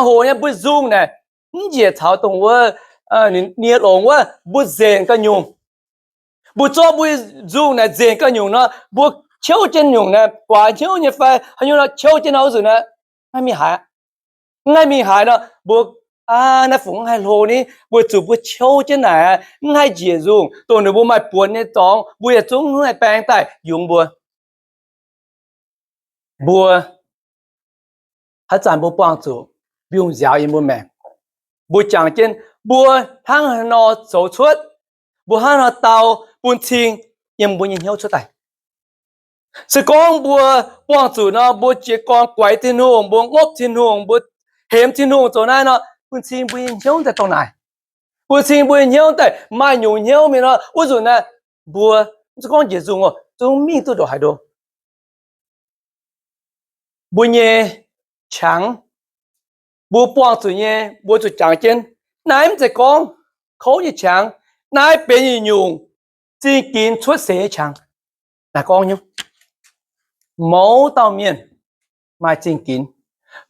hoc nyei mbuo nzungh naaic, mv njiec caux dongh wuov nie longx wuov mbuo nzenc ganh nyungc. Mbuo zorqv mbuo nzungh naaic nzenc ganh nyungc nor, mbuo qiouv jienv nyungc naaic guaax hnyouv nyei fai haaix nyungc nor qiouv jienv nor, wuov nzunc naaic maiv mingh haaix. Mv haih mingh haaix nor, mbuo, aa, naaiv fungc mv haih hlo ni, weic zuqc mbuo qiouv jienv naaic mv haih njiec nzungh, dongh ninh mbuo maaih buonc nyei dorngx, mbuo yietc zungv mv haih baeng daaih yungz mbuo. Mbuo haaix zanc mbuo buangh zuqc mbiungc nziaaux yiem mbuo maengc, mbuo jangx jienv mbuo hnangv haaix nor zoux cuotv, mbuo hnangv haaix nor dau bun cing yiem mbuo nyei hnyouv cuotv daaih. Se gorngv mbuo buangh zuqc nor, mbuo jiez gorn guaix Tin-Hungh, mbuo ngopv Tin-Hungh, mbuo hemx Tin-Hungh zoux naaiv nor, bun cing mbuo nyei hnyouv daaih dongh naaic. Bun cing mbuo nyei hnyouv daaih maaih nyungc hnyouv mingh nor, wuov nzunc naaiv mbuo mv zuqc gorngv njiec nzungh oc, zungv mingh duqv ndongc haaix ndo. Mbuo nyei qangx, mbuo buangh zuqc nyei, mbuo zuqc jangx jienv. Naaiv mv zeiz gorngv kouv nyei qangx. Naaiv benx yietc nyungc zingh ginx cuotv seix nyei qangx. Naaiv gorngv hnyouv, mouz dauh mienh maaih zingh ginx.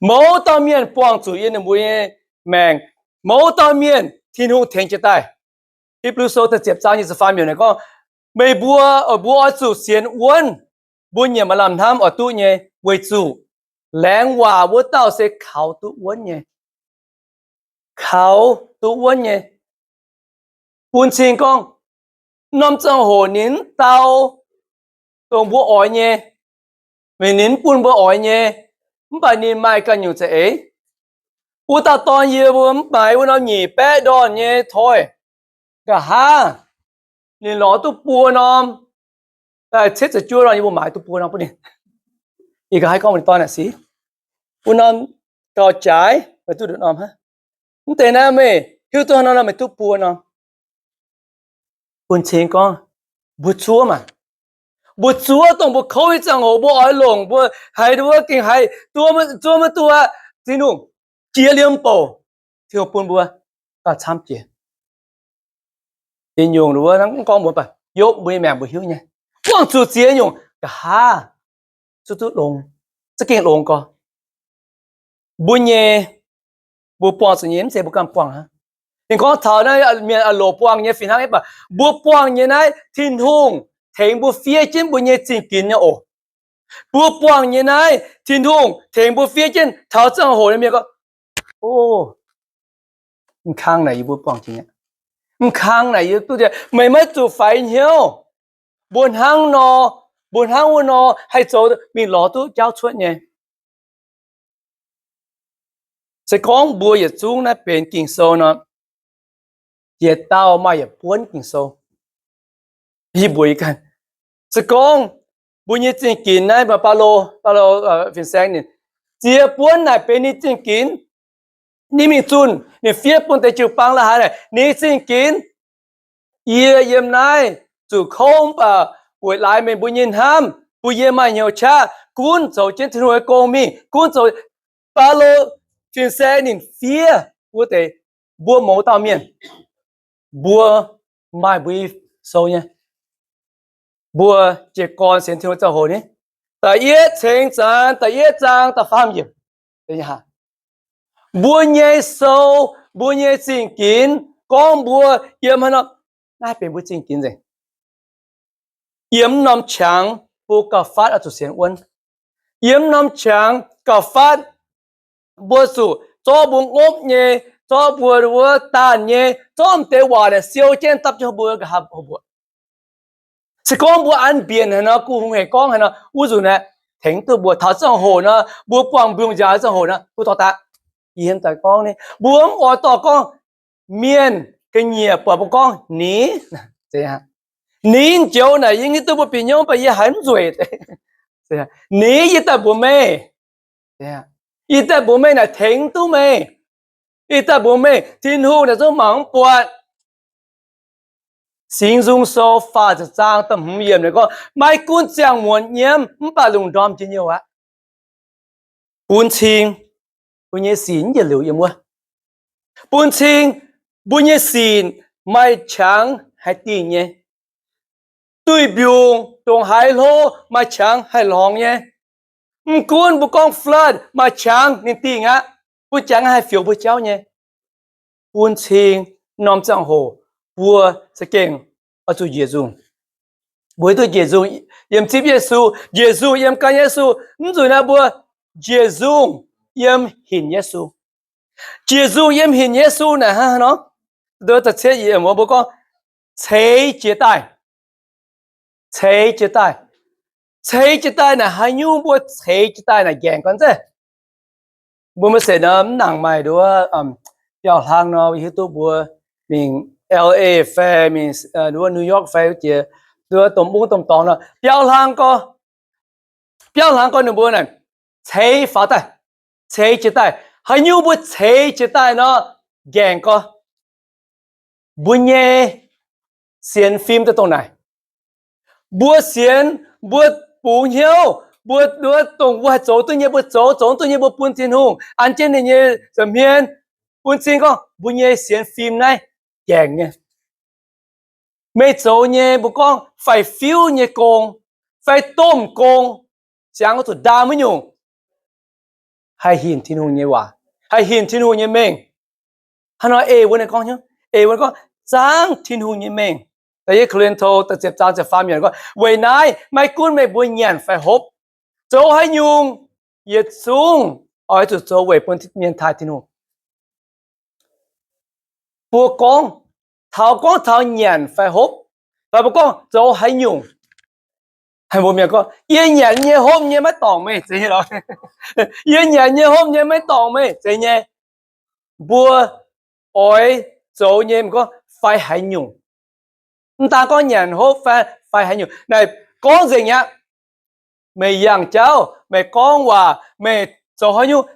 Mouz dauh mienh buangh zuqc yiem ninh mbuo nyei maengc. Mouz dauh mienh Tin-Hungh tengx jiez daaih. Hipv^lu Sou da'ziepc zaang nyic ziepc faam yiemc naaic gorngv, meih mbuo, mbuo oix zuqc sienx wuonv. Mbuo nyiemc maaih lamh hnamv oix duqv nyei, weic zuqc laengz waac wuov dauh se kaux duqv wuonv nyei. Kaux duqv wuonv nyei. Bun cing gorngv, norm ziangh hoc ninh mv dau dongh mbuo oix nyei, ninh mv bun mbuo oix nyei, mv baac ninh maaih ganh nyungc za'eix. Wuov dauh dorn yie mbuo mv maaiz wuov norm nyic baeqv ndorn nyei toi. Nqa'haav ninh lorz duqv buo norm, cietv ziepc juov norm yie mbuo maaiz duqv buo norm bun ninh. Ih nqa'haav gorngv mbuox ninh dorn naaic sic, wuov norm gauh jaaix meih duqv nduqc norm hnangv. Mv deix naaiv meih hiuv duqv haaix norm nor meih duqv buo norm. Bun cing gorngv, mbuo zuov maah. Mbuo zuov dongh mbuo kouv nyei ziangh hoc mbuo oix longc, mbuo haiz wuov gengh haiz zuov maiv duqv aqv. Tin-Hungh jiex liemh bouc, Tin-Hungh bun mbuo gauh camv jiex. Ih nyungc wuov gorngv mbuo baac Yopv mbuo nyei maengc mbuo hiuv nyei. Buangh zuqc ziex nyungc nqa'haav zuqc duqv longx, za'gengh longx gorx. Mbuo nyei, mbuo buangh zuqc nyei mv zeiz mbuo ganh buangh hnangv. Ninh gorngv taux naaiv mienh a'loc buangh nyei fih hnangv, mv baac mbuo buangh nyei naaiv Tin-Hungh tengx mbuo fiev jienv mbuo nyei zingh ginx nyei oc. Mbuo buangh nyei naaiv Tin-Hungh tengx mbuo fiev jienv taux ziangh hoc nyei mienh gorngv, o, m'kang naaic yie mbuo buangh jiex, m'kang naaic yie duqv jiex, meih maiv zuqc faix hnyouv. Mbuo hnangv nor, mbuo hnangv wuov nor haih zoux mingh lorz duqv jauv cuotv nyei. Se gorngv mbuo yietc zungv naaiv benx Ging-Sou nor, yietc dauh maaih yietc buonv Ging-Sou. Yie mbuox ih ganh, se gorngv mbuo nyei zingh ginx naaiv, Baulo, Baulo fin-saeng ninh, ziex buonv naaic benx ninh zingh ginx. Ninh mingh zunh, ninh fiev bun deix jiu-baang la'haaix naaic, ninh zingh ginx. Yie yiem naaiv zuqc kouv mv baac weic laaix meih mbuo nyei hnamv, bun yie maaih hnyouv qaqv gunv zoux jienv Tin-Hungh nyei gong mingh, gunv zoux. Baulo fin-saeng ninh fiev wuov deix, mbuo mouz dauh mienh, mbuo maaih mbuo sou nyei. Mbuo jiez gorn sienx Tin-Hungh ziangh hoc ni, da'yietv Ceng Zanc da'yietv zaang da'faam yiemc, mbuo nyei sou, mbuo nyei zingh ginx gorngv mbuo yiem haaix nor, naaiv benx mbuo zingh ginx nzengc. Yiem norm qangx mbuo gauh fatv oix zuqc sienx wuonv. Yiem norm qangx gauh fatv mbuo zuqc zorqv mbuo ngopv nyei, zorqv mbuo wuov daanh nyei, zorqv m'deix waac naaic siou jienv dapv jienv mbuo nqa'haav hoqc mbuoqc. Se gorngv mbuo an mbienc haaix nor, gu hungh hec gorngv haaix nor, wuov nzunc aeqv, tengx duqv mbuo taux ziangh hoc nor, mbuo buangh mbiungc nziaaux ziangh hoc nor, mbuo dorh daaih. Yie hemx daaih gorngv ni, mbuo mv oix dorh gorngv mienh ga'nyiec buatc mbuo gorngv ni, ni joux naaic yie hiuv duqv mbuo bieqc hnyouv, mv baac yie haiz mv nzueic. Ni, yie daaih mbuox meih, yie daaih mbuox meih naaic tengx duqv meih. Yie daaih mbuox meih, Tin-Hungh naaic zungv mangc mv buatc. Singx Nzung Sou faah ziepc zaang da'hmz yiemc ninh gorngv, maiv gunv ziangh muonz nyiemv mv baac lungh ndorm njien-youh aqv. Bun cing mbuo nyei sinc mv yietc liuz yiem wuov. Bun cing mbuo nyei sinc maaih qangx haih dingh nyei. Duih mbiungc ndongc haaix hlo maaih qangx haih lorngx nyei. Mv gunv mbuo gorngv flood maaih qangx ninh dingh aqv. bun jangx haih fioux mbuo jauv nyei. Bun cing norm ziangh hoc mbuo za'gengh oix zuqc njiec nzungh. Mbuo hiuv duqv njiec nzungh yiem zipv Yesu, njiec nzungh yiem gan Yesu. Mv nzunc naaiv mbuo njiec nzungh yiem hinc Yesu. Njiec nzungh yiem hinc Yesu naaic hnangv haaix nor? Da'cietv yiem mbuo gorngv ceix jiez daaih. Ceix jiez daaih. Ceix jiez daaih naaic haaix nyungc? Mbuo ceix jiez daaih naaic nqaengc gorn zeiv. Mbuo maaih zeic nor mv nangc maaih nduov biauv-hlang nor, hiuv duqv mbuo mingh L A fai mingh nduov New York fai jiex nduov domh mungv domh dorngx nor, biauv-hlang gorx, biauv-hlang gorx ninh mbuo naaic ceix faaux daaih, ceix jiez daaih. Haaix nyungc mbuo ceix jiez daaih nor, nqaengc gorx. Mbuo nyei sienx fim daaih dongh naaic. Mbuo sienx, mbuo bungx hnyouv, mbuo nduov dongh mbuo haih zoux duqv nyei mbuo zoux, zoux duqv nyei mbuo bun Tin-Hungh, an jienv ninh nyei nza'hmien, bun cing gorngv mbuo nyei sienx fim naaiv nqaengc nyei. Meih zoux nyei mbuo gorngv faix-fiuv nyei gong, fai domh gong, ziangx oix zuqc ndaam wuov nyungc, haih hinc Tin-Hungh nyei waac, haih hinc Tin-Hungh nyei mengh. Hnangv nor ei wuov ninh gorngv, ei wuov gorngv zaangc Tin-Hungh nyei mengh. Da'yietv Ko^lin^to da'ziepc zaang ziepc faam yiemc gorngv, weic naaiv maiv gunv meih mbuo nyanc fai hopv, zoux haaix nyungc, yietc zungv oix zuqc zoux weic bun mienh taaih Tin-Hungh. Mbuo gorngv taux, gorngv taux nyanc fai hopv, fai mbuo gorngv zoux haaix nyungc, mbuo mienh gorngv, yie nyanc nyei hopv nyei maiv dorngc meih, zeiz nyei lorqc. Yie nyanc nyei hopv nyei maiv dorngc meih, zeiz nyei. Mbuo oix zoux nyei, gorngv fai haaix nyungc. Mv daan gorngv nyanc hopv fai, fai haaix nyungc naaic, gorngv nzengc aqv. Meih yangh jauv, meih gorngv waac, meih zoux haaix nyungc,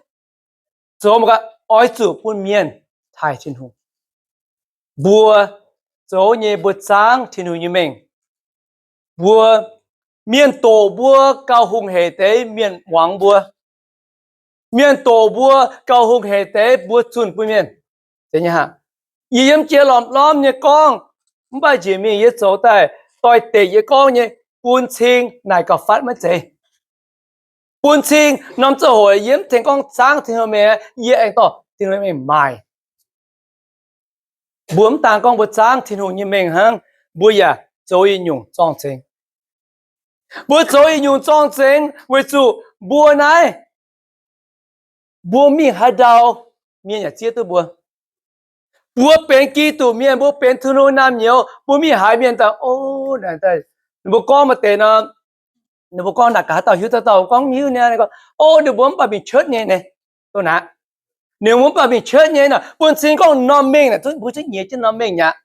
zoux mangc gaax, oix zuqc bun mienh taaih Tin-Hungh. Mbuo zoux nyei mbuo zaangc Tin-Hungh nyei mengh. Mbuo, mienh doqc mbuo gauh hungh heic deix mienh muangx mbuo. Mienh doqc mbuo gauh hungh heic deix mbuo zunh bun mienh. Yie yiem jiex lorm-lorm nyei gorngv, mv baac njiec mingh yie zoux daaih doix-dekc yie gorngv nyei, bun cing naaic gauh fatv maiv zeiz. Bun cing norm ziangh hoc yie mv tengx gorngv zaangc Tin-Hungh mengh, yie aengx dorh Tin-Hungh mengh maaic. Mbuo mv daan gorngv mbuo zaangc Tin-Hungh nyei mengh hnangv, mbuo yaac zoux yietc nyungc zorng-zengx. Mbuo zoux yietc nyungc zorng-zengx weic zuqc mbuo naaiv, mbuo mingh haaix ndau, mienh yaac zieqv duqv mbuo. Mbuo benx Giduc mienh, mbuo benx Tin-Hungh naamh nyouz, mbuo mingh haaix mienh daaih, o, ninh mbuo gorngv maaih deix nor, ninh mbuo gorngv naaic gaax haaix dauh hiuv, dauh dauh gorngv hiuv nyei, o, ninh mbuo mv baac mingh church nyei naaic, dongh naaic. Ninh mbuo mv baac mingh church nyei nor, bun cing gorngv norm mengh naaic, mbuo zungv nyiex jienv norm mengh aqv.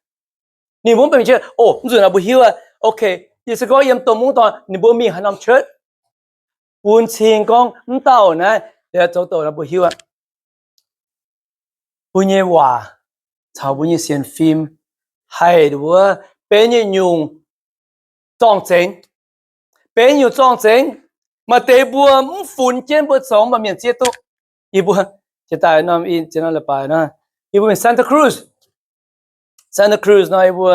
Ninh mbuo mv baac mingh church, o, mv zuqc naaic mbuo hiuv aqv. Okay, yie se gorngv yiem domh mungv dorn ninh mbuo mingh haaix norm church, bun cing gorngv mv dauh naaiv zoux doqc nor mbuo hiuv aqv. Mbuo nyei waac caux mbuo nyei sienx fim haih wuov benx nyei nyungc zorng-zengx, benx nyungc zorng-zengx. Maaih deix mbuo mv funx jienv mbuo zoux, maaih mienh zieqv duqv. Yie mbuo jiex daaih norm, jiex norm leiz-baaix nor, yie mbuo mingh Santa Cruz. Santa Cruz nor, yie mbuo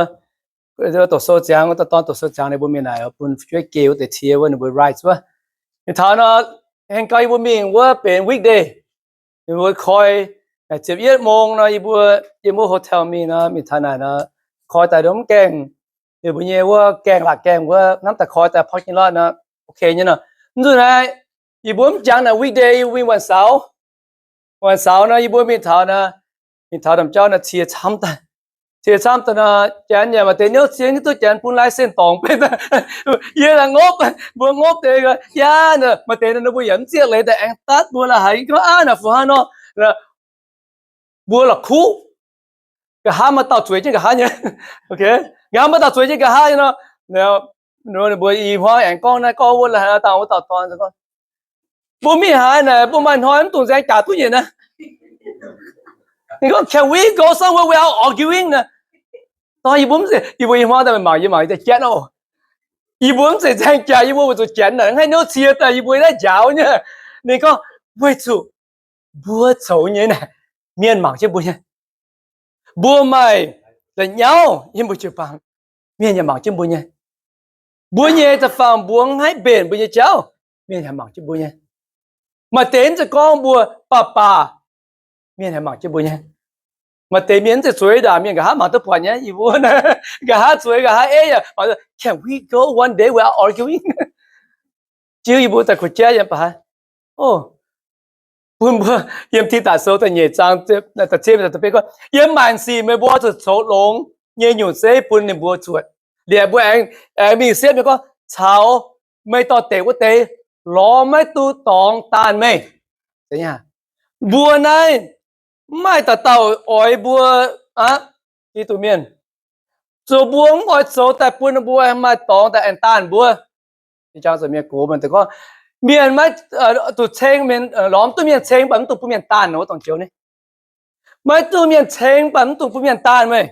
doqc sou ziangx, wuov dauh dorn doqc sou ziangx, ninh mbuo mingh naaic bun fu'jueiv geh wuov deix cie wuov, ninh mbuo rides wuov. Mingh taux nor, heng gau yie mbuo mingh wuov benx weekday. Ninh mbuo koi ziepc yietv mong nor, yie mbuo yiem wuov hotel mingh nor, mingh taux naaic nor, koi daaih mv gaengh, ninh mbuo nyei wuov gaengh laatc gaengh wuov hnamv daaih koi daaih parking lot nor, okay nyei nor. Mv zuqc naaiv, yie mbuo mv jangx naaic weekday, yie mbuo mingh วันเสาร์. วันเสาร์ nor, yie mbuo mingh taux nor, mingh taux domh jauv nor, cie camv daaih. Cie camv daaih nor, janx yaac maaih deix niouv cie hiuv duqv janx bun license dorngc benx. Yie laengz ngopv, mbuo ngopv deix, yaac maaih deix nor mbuo yaac mv zieqv leiz daaih aengx datv mbuo la'haiz gorngv aav naaic fu hnangv nor, mbuo la'kuqv. Nqa'haav maaih dauh zueiz jienv nqa'haav nyei. Nqa'haav maaih dauh zueiz jienv nqa'haav nyei nor, ninh mbuo i hmuangv aengx gorngv naaiv gorngv wuov la'haiz dangh wuov dauh dorn gorngv, mbuo mingh haaix naaic mbuo maaih hnoi mv dungx nzaeng jaax duqv nyei naaiv. Ninh gorngv, can we go somewhere without arguing naaic? Dorh yie mbuo mv zeiz, yie mbuo i hmuangv daaih mangc, yie mangc yie daaih janx oc. Yie mbuo mv zeiz nzaeng jaax, yie mbuo weic zuqc janx naaic hnangv haaix niouv cie daaih yie mbuo naaiv njaaux nyei. Ninh gorngv, weic zuqc mbuo zoux nyei naaic, mienh mangc jienv mbuo nyei. Mbuo maaih la'nyauv yiem mbuo jiu-baang, mienh yaac mangc jienv mbuo nyei. Mbuo nyei da'faanh mbuo mv haih mbenc mbuo nyei jauv, mienh yaac mangc jienv mbuo nyei. Maaih deix mv zeiz gorngv mbuo baac baac mienh haih mangc jienv mbuo nyei. Maaih deix mienh mv zeiz zueiz ndaangc mienh, nqa'haav mangc duqv buatc nyei, yie mbuo nqa'haav zueiz, nqa'haav eiv, can we go one day without arguing? Jiu yie mbuo daaih kuh jaiv yiem baac haiz, o, bun mbuo yiem Tidatc Sou da'nyeic zaang, yiem maanc sic meih mbuo zuqc zoux longx nyei nyungc zeiv bun ninh mbuo zuotc. Liuz mbuo aengx, aengx mingh siepv nyei gorngv, caux meih dorh deix wuov deix lorz maiv duqv dorngx daanh meih. Mbuo naaiv mv maaih dauh dauh oix mbuo aqv, Giduc mienh. Zoux mbuo mv oix zoux daaih bun ninh mbuo maaih dorngx daaih aengx daanh mbuo. Mienh gox gorngv, mienh maiv zuqc ceng, mienh lorz mv duqv mienh ceng, mv baac mv dungx bun mienh daanh nor, dongh joux ni. Maiv duqv mienh ceng, mv baac mv dungx bun mienh daanh meih.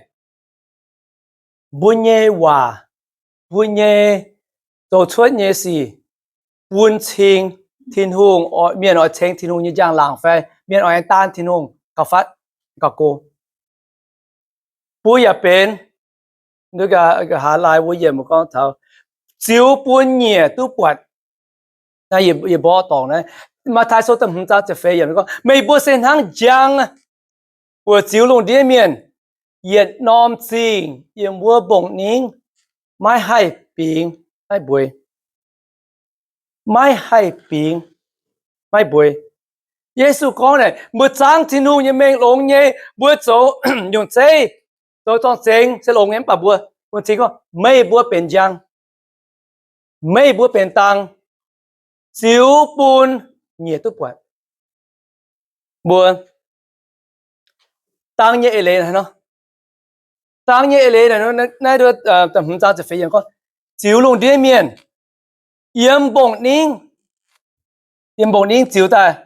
Mbuo nyei waac, mbuo nyei zoux cuotv nyei sic, bun cing Tin-Hungh, mienh oix ceng Tin-Hungh nyei njang-laangc fai mienh oix daanh Tin-Hungh gauh fatv, gauh go. Mbuo yaac benx, nqa'haav laai mbuo yiemc gorngv taux, ziux bun nyiec duqv buatc. Naaiv yie mborqv dorngc naaiv, Matv^taai Sou da'hmz zaang ziepc feix yiemc gorngv, meih mbuo se hnangv njang, buoz ziux lungh ndiev mienh, yietc norm zingh yiem wuov mbong-ningv, maiv haih bingx maiv mbueiz. Maiv haih bingx maiv mbueiz. Yesu gorngv naaic, mbuo zaangv Tin-Hungh nyei mengh longx nyei, mbuo zoux nyungc zeiv, zoux zorng-zengx se longx nyei, mv baac mbuo, mbuo cing gorngv meih mbuo benx njang, meih mbuo benx dang, ziux bun nyiec duqv buatc. Mbuo dang nyei eix leiz nor, dang nyei eix leiz naaiv, da'hmz zaang ziepc feix yiemc gorngv, ziux lungh ndiev mienh, yiem mbong-ningv, yiem mbong-ningv ziux daaih,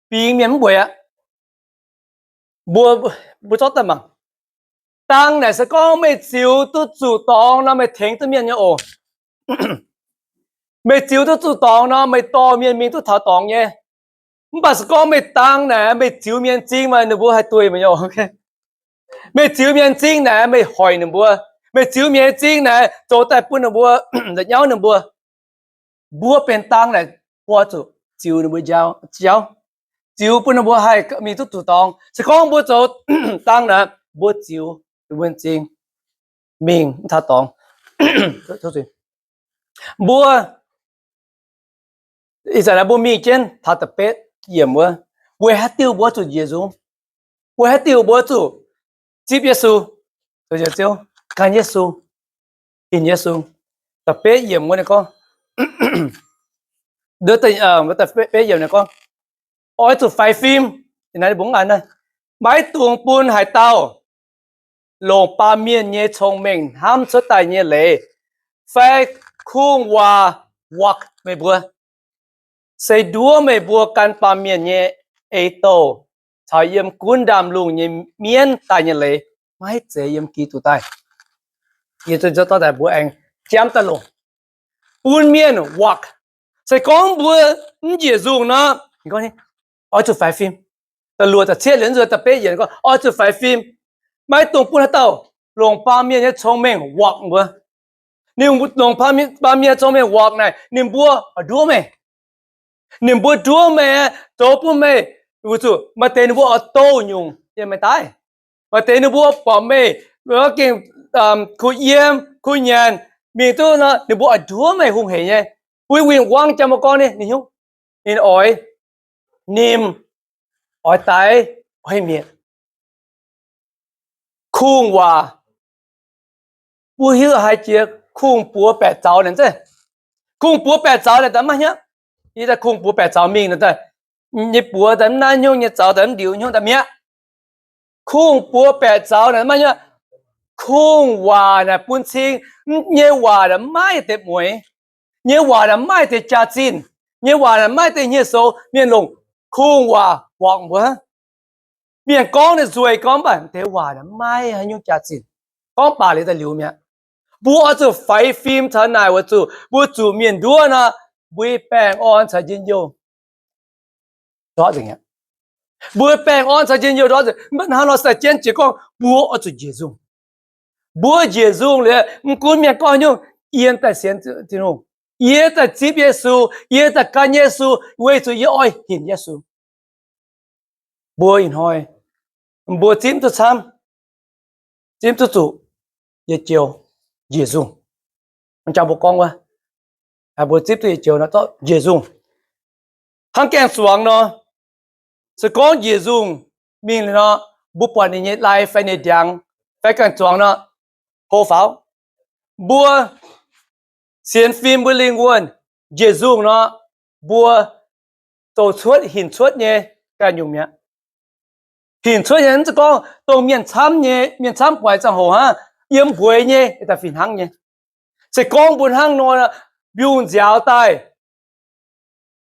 bingx mienh mv mbueiz aqv. Mbuo, mbuo zorqv daaih mangc. Dang naaic se gorngv meih ziux duqv zuqc dorngx nor, meih tengx duqv mienh nyei oc. Meih ziux duqv zuqc dorngx nor, meih dorh mienh mingh duqv taux dorngx nyei. Mv baac se gorngv meih dang naaic, meih ziux mienh m'zing, maaih ninh mbuo haih duih meih nyei oc. Meih ziux mienh m'zing naaic, meih hoic ninh mbuo. Meih ziux mienh m'zing naaic, zoux daaih bun ninh mbuo, la'nyauv ninh mbuo. Mbuo benx dang naaic, mbuo zuqc ziux ninh mbuo jauv, ziux bun ninh mbuo haih mingh duqv zuqc dorngx. Se gorngv mbuo zoux dang naaic, mbuo ziux ninh mbuo m'zing mingh mv taux dorngx. Mbuo, ih zanc naaiv mbuo mingh jienv taux da'betv yiemc wuov, weic haaix diuc mbuo zuqc njiec nzung? Weic haaix diuc mbuo zuqc zipv Yesu, gan Yesu, hinc Yesu? Da'betv yiemc wuov ninh gorngv, da'betv yiemc ninh gorngv, oix zuqc faix fim. Maiv dungx bun haaix dauh longc baamh mienh nyei cong-mengh hnamv cuotv daaih nyei leiz fai kungx-waac wakc meih mbuo. Se nduov meih mbuo gan baamh mienh nyei eix douh caux yiem gunv ndaamv-lungh nyei mienv daaih nyei leiz, maiv zeiz yiem Giduc daaih. Yie zuqc dorh daaih mbuo aengx jamv daaih longc. Bun mienh wakc. Se gorngv mbuo mv njiec nzungh nor, oix zuqc faix fim. Da'luoqc, da'cietv liuz nzuonx da'betv yiemc gorngv oix zuqc faix fim. Maiv dungx bun haaix dauh longc baamh mienh nyei cong-mengh wakc mbuo. Ninh longc baamh mienh cong-mengh wakc naaic, ninh mbuo oix nduov meih. Ninh mbuo nduov meih, zoux bun meih, weic zuqc maaih deix ninh mbuo oix douh nyungc yiem meih daaih. Maaih deix ninh mbuo buatc meih gengh kuh yiem kuh nyanc mingh duqv nor, ninh mbuo oix nduov meih hungh hec nyei. Bun win-wangv jang mbuo gorngv ninh, ninh nyungc, ninh oix, ninh oix daix, oix mietc. Kungx-waac, mbuo hiuv haiz jiex kungx-buoz baeqc zaux naaic zeiz. Kungx-buoz baeqc zaux naaic daaih maiv hnyouv. Yie daaih kungx-buoz baeqc zaux mingh naaic daaih, nyei buoz daaih mv naaiv hnyouv, nyei zaux daaih mv ndiux hnyouv daaih mi'aqv. Kungx-buoz baeqc zaux naaic maiv hnyouv. Kungx-waac naaic bun cing, nyei waac naaic maiv deix mueix. Nyei waac naaic maiv deix jaax-zinh. Nyei waac naaic maiv deix hnyiev soux. Mienh longc kungx-waac wakc mbuo. Mienh gorngv ninh nzueiz gorngv, mv baac deix waac naaic maiv haaix nyungc jaax-zinh. Gorngv baac liuz daaih liuz mi'aqv. Mbuo oix zuqc faix fim caux naaic weic zuqc mbuo zuqc mienh nduov nor, mbuo baengh orn caux njien-youh ndortv nzengc aqv. Mbuo baengh orn caux njien-youh ndortv nzengc. Mv baac hnangv nor se jienv jiex gorngv mbuo oix zuqc njiec nzungh. Mbuo njiec nzungh liuz, mv gunv mienh gorngv haaix nyungc, yie daaih sienx Tin-Hungh, yie daaih zipv Yesu, yie daaih gan Yesu, weic zuqc yie oix hinc Yesu. Mbuo ih hnoi, mbuo zipv duqv camv, zipv duqv zuqc yietc joux njiec nzungh. Jang mbuo gorngv wuov, mbuo zipv duqv yietc joux nor zorqv njiec nzungh. Hnangv gaengh zuangx nor, se gorngv njiec nzungh mingh liuz nor, mbuo buatc ninh nyei lai fai ninh ndiangx fai ganh zuangx nor, hlo faaux. Mbuo sienx fim mbuo lingh wuonh njiec nzungh nor, mbuo zoux cuotv hinc cuotv nyei ganh nyungc mi'aqv. Hinc cuotv nyei mv zeiz gorngv dongh mienh camv nyei, mienh camv guaix ziangh hoc hnangv, yiem mbueiz nyei, daaih fih hnangv nyei. Se gorngv mbuo hnangv nor, mbiungc nziaaux daaih,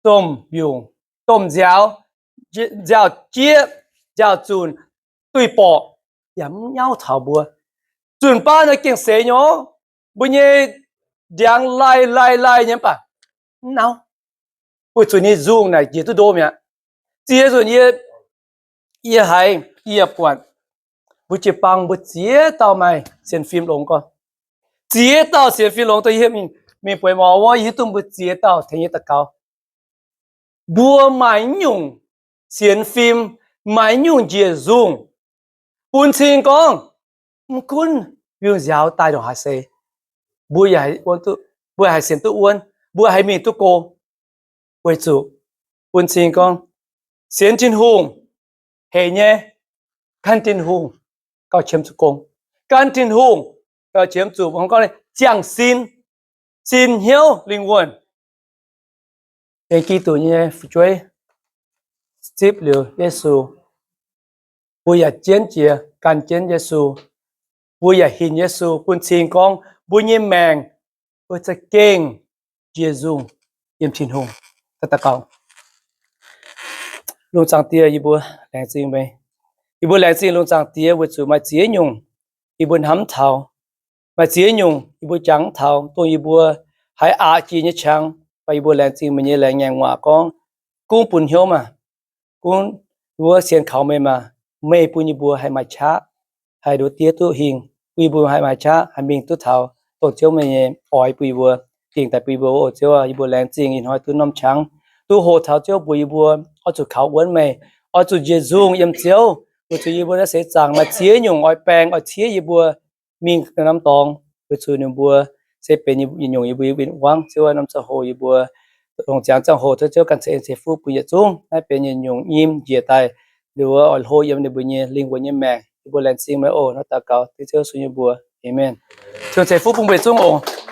domh mbiungc, domh nziaaux, nziaaux-jieqv, nziaaux-zunc, duih borqc, yaac mv nyauv taux mbuo. Zunc baav nor gengh seix nyei, mbuo nyei ndiangx laih laih laih nyei mv baac mv nauv, weic zuqc ninh nzungh naaic njiec duqv ndo mi'aqv. Ziex nzunc yie, yie haiz, yie buatc mbuo jiu-baang mbuo ziex dauh maaih sienx fim longx gorx. Ziex dauh sienx fim longx dongh yie mingh, mingh bueix mor wuov, yie hiuv duqv mbuo ziex dauh tengx yie daux gaux. Mbuo maaih nyungc sienx fim, maaih nyungc njiec nzungh, bun cing gorngv mv gunv mbiungc nziaaux daaih ndongc haaix seix, mbuo, mbuo haih sienx duqv wuonv, mbuo haih mingh duqv go. Weic zuqc bun cing gorngv sienx Tin-Hungh hec nyei, gan Tin-Hungh gauh qiemx zuqc gong, gan Tin-Hungh gauh qiemx zuqc, gorngv ziangh sin, sin hnyouv lingh wuonh. Benx Giduc nyei fu'jueiv, zipv liuz Yesu, mbuo yaac jienv jiex gan jienv Yesu, mbuo yaac hinc Yesu, bun cing gorngv mbuo nyei maengc mbuo za'gengh njiec nzungh yiem Tin-Hungh. Daux gaux. Lungh zaangc Diex, yie mbuo laengz zingh meih. Yie mbuo laengz zingh lungh zaangc Diex weic zuqc maaih ziex nyungc yie mbuo hnamv mv taux, maaih ziex nyungc yie mbuo jangx mv taux, dongh yie mbuo haiz aqc jiex nyei qangx. Mv baac yie mbuo laengz zingh meih nyei laengz ngaengc waac gorngv, gunv bun hnyouv maah, gunv yie mbuo sienx kaux meih maah, meih bun yie mbuo haih maaih qaqv, haih nduov diev duqv hingh, bun yie mbuo haih maaih qaqv haih mingh duqv taux dongh Ziouv meih nyei oix bun yie mbuo, dingc daaih bun yie mbuo. O Ziouv aac, yie mbuo laengz zingh ih hnoi duqv norm qangx, duqv hoqc taux Ziouv mbuox yie mbuo, oix zuqc kaux wuonv meih, oix zuqc njiec nzungh yiem Ziouv, weic zuqc yie mbuo naaiv seix zaangc maaih ziex nyungc oix baeng oix ciev yie mbuo mingh norm dorngx, weic zuqc ninh mbuo se benx yietc nyungc yie mbuo win-wangv. Ziouv aac, norm ziangh hoc yie mbuo longc ziangx ziangh hoc, Ziouv ganh ceix en ceix fuqv bun yietc zungv. Naaiv benx yietc nyungc nyim njiec daaih, liuz oix hlo yiem ninh mbuo nyei lingh wuonh nyei maengc. Yie mbuo laengz zingh meih oc. Naaiv daux gaux dengv Ziouv Yesu nyei mbuox, aamen. Ceix fuqv bun meih zungv oc.